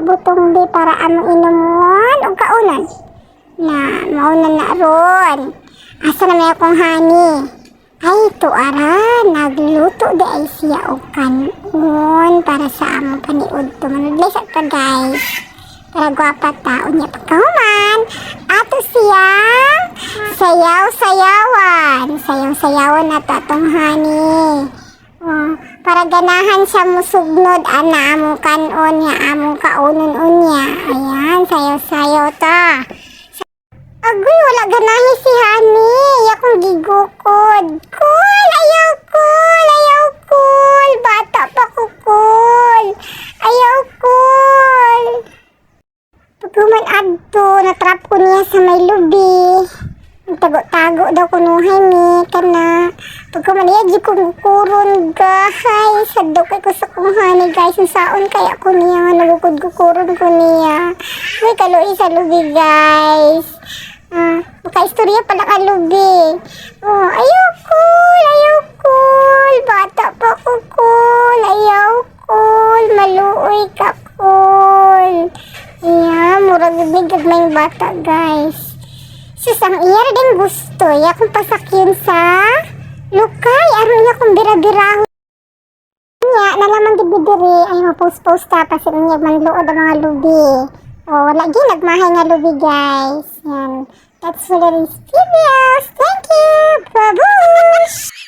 butong bi para among inumon ug kaunon. Na, mauna na ron. Asa na may akong honey? Ay, tuara, nagluto di ay siya og kanon para sa among paniud to. Manudlay sa ta, guys. Para gwapa ta. Unya pagkahuman, ato siyang sayaw-sayawan. Sayaw-sayawan na to atong honey. Oh, para ganahan siya musugnod ana among kanon nga among kaunon unya. Ayan, sayaw-sayaw ta. Agoy, wala ganahi si Honey. Akong gigukod. Cool, ayaw cool, ayaw cool. Bata pa ko, cool. Ayaw cool. Paghuman adto, natrap ko niya sa may lubi. Tago-tago daw kunuhay mi kana. Paghuman niya di ko kukuron, guys. Sadto kay ko sa kong honey, guys. Ang saon kaya ko niya nga nagukod-kukuron ko niya. Uy, kaluoy sa lubi, guys. Ah, makaistorya pala ka lubi. Oh, ayaw cool, ayaw cool. Bata pa ko, cool. Ayaw cool. Maluoy ka, cool. Yeah, murag gagmayng bata, guys. Sus, ang iya ra din gusto. Iya kong pasakyon sa lukay. Aron iya kong bira-birahon niya. Nalaman gid diri ay ma-post-post ta pa sa inyag manluod ang mga lubi. Oh, wala gi nagmahay nga lubi, guys. Yan. That's for today's videos. Thank you. Babush!